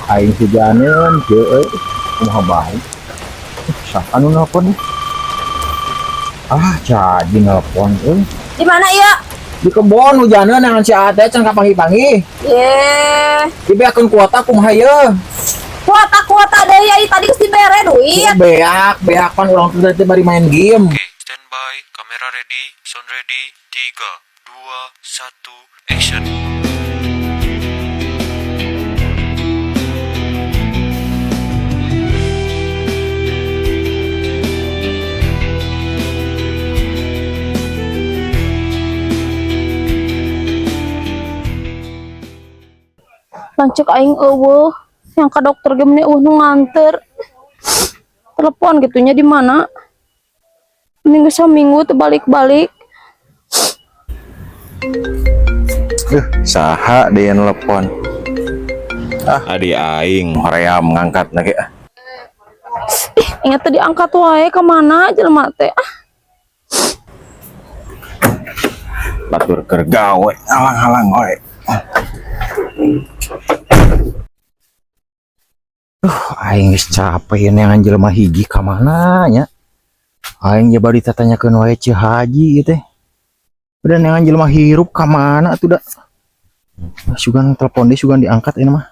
Aing hujaneun kieu euy. Kumaha bae. Siapa nu nelpon? Ah, jadi nelpon euy. Di mana ya? Di kebon hujaneun neangan si Ate can kapanggih-panggih. Ye. Dibeakeun kuota kumaha ieu? Kuota-kuota deui ai tadi geus dibere duit. Beak, beak pan urang teh teh bari main game. Oke, standby, kamera ready, sound ready, 3, 2, 1, action. Lanceuk aing euweuh. Yang ke dokter ge meni euweuh nu nganter. Telepon gitunya di mana? Minggu saminggu teu balik-balik. Saha dia nelpon? Ah, adi aing hoream ngangkat lagi ah. Ih, ingat tadi diangkat wae ka mana jelema teh? Ah, Batur keur gawe halang-halang wae. Aing geus capek neangan jelema hiji ka mana nya. Aing ge bari tatanyakeun wae Ci Haji ieu teh. Udah neangan jelema hirup ka mana atuh da. Ah, sugan telepon deui sugan diangkat ini mah.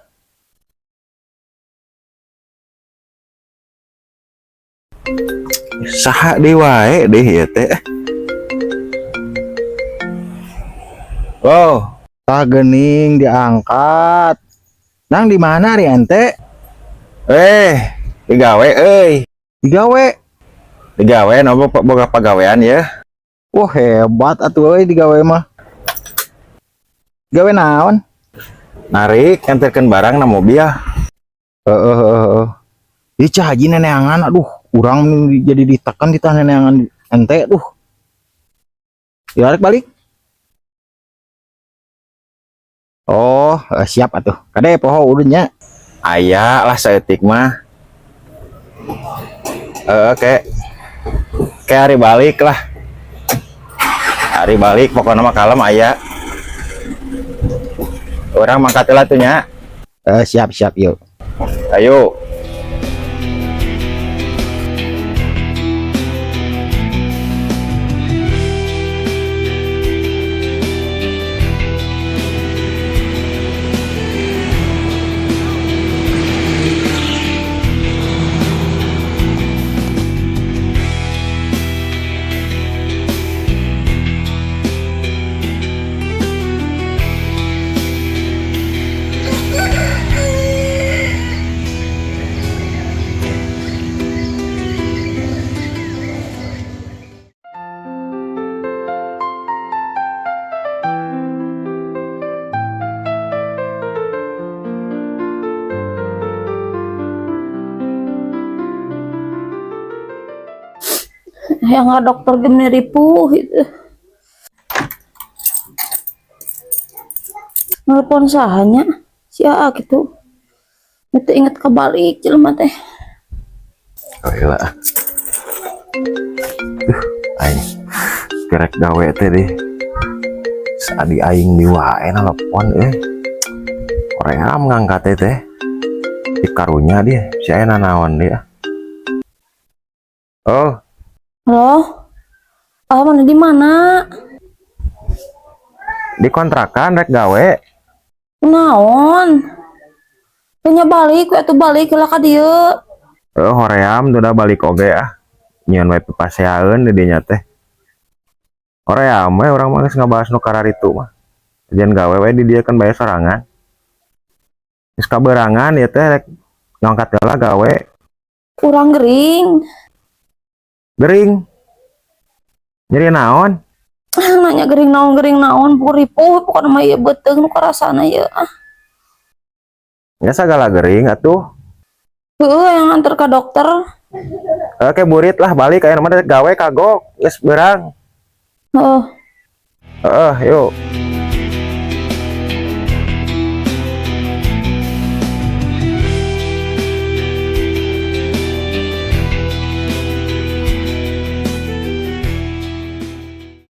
Saha deui wae deh ieu teh. Oh, Tah geuning diangkat. Nang di mana ari ente? Digawe euy. Digawe. Digawe nopo boga pagawean ya. Wah hebat atuh euy digawe mah. Gawe naon? Narik nganterkeun barang na mobil. Heeh heeh heeh. Ih Ci Haji neneangan aduh, urang jadi ditekan di tanah neneangan ente duh. Ya balik balik. Oh, siap atuh. Kade poho urunnya. Aya lah saeutik mah. Kayak kayak hari balik lah. Hari balik pokoknya mah kalem aya. Urang mangkat heula tuh nya. Siap siap yuk. Ayo. Yang ke dokter ge meni ripuh gitu. Nelpon sahanya si AA gitu. Itu inget kebalik jelema teh. Oh iya. Aing kerek gawe teh deh. Adi aing di wae nelpon euy. Hoream ngangkat teh. Di karunya dia, si aya nanaon dia. Oh, Halo? Ah, mana di mana? di kontrakan rek gawe. Naon? Tanya balik, we atuh balik lah ka dieu. Hoream tuh udah balik oge ah. Nyeun we papaseaeun di dinya teh. Hoream we urang mah geus ngabahas nu kararitu mah. Jangan gawe we di dieu kan bae sorangan. Geus kaberangan ieu teh rek ngangkat heula gawe. Kurang gering. Gering. Nyeri naon? Ah, nanya gering naon, ripuh pokokna mah ieu beuteung nu karasana ieu. Ah, Ya sagala gering atuh. heueuh yang nganter ka dokter. Oke burit lah balik aya mah rek gawe kagok geus beurang. Heeh. Heeh, yuk.